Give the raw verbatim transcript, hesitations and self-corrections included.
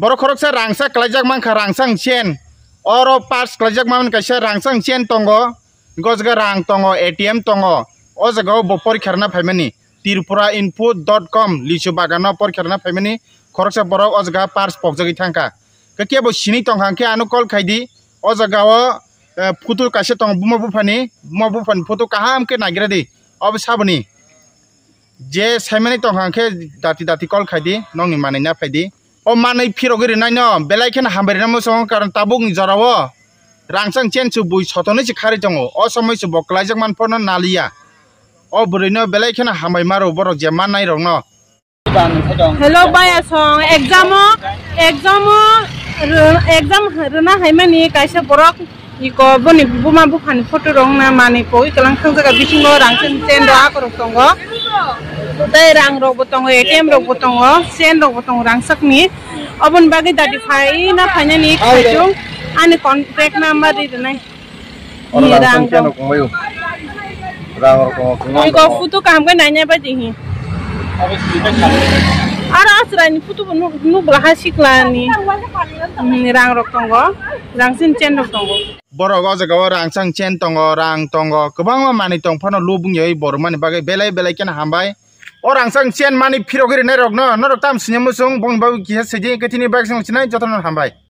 Borok khoroksa rangchak kwlaijak mankha, rangchak chain. Oro purse kwlaijak mamani kaisa rangchak chain tongo. Hingke o jaga rang tongo, A T M tongo. O jaga o bo porikha rwna phaimani. Tripura info dot com lichu bagano porikha rwna phaimani. Khoroksa borok o jaga purse pokjagwi thangkha. Khe kebo sini tongkha hingke ano call khaidi. O jaga o, eh, photo kaisa tongo buma buphani. Buma buphani photo kaham khe nagira di. Obo saboni. Je saimani tongkha hingke dati dati call khaidi, nokni manwi na phaidi. O manwi phirogwi rwnaino belai kheno hambai rwna muchungo, karon tabukni jorao rangchak chain chu bui sotonwi se kharwi tongo. O somoi se bo kwlaijak manphano naliya. O bwrwino belai kheno hambai maro borok je mannairokno. Hello, bai asong, exam o, exam o, rw-, exam rwna haimani kaisa borok iko boni buma buphani photo rok wngna manwi pogwi kwlang thangjaga bisingo rangchak chain rok akorok tongo. Tei rang rok bo tongo, A T M rok bo tongo, chain rok bo tongo rangchakni. Oboni bagwi dati phai na phainani khaichung ani contact number ri rwnai. Oro ni rang rang rok. Rang rok tongo, kwbangma tongo. Iko photo kaham khe naina bai di hi. Aro aswraini photo bo nuk, nuk bwla ha siklani. Hmm, rang rok tongo, rangchak chain rok tongo. Borok o jaga o rangchak chain tongo, rang tongo, kwbangma manwi tong phano lubung yoi borok mani bagwi belai belai kheno hambai. O rangchak chain manwi phirogwi rwnairokno norok tam sini muchung bongni bagwi kisa sidi, kwthwini bagwi sinai jotono hambai.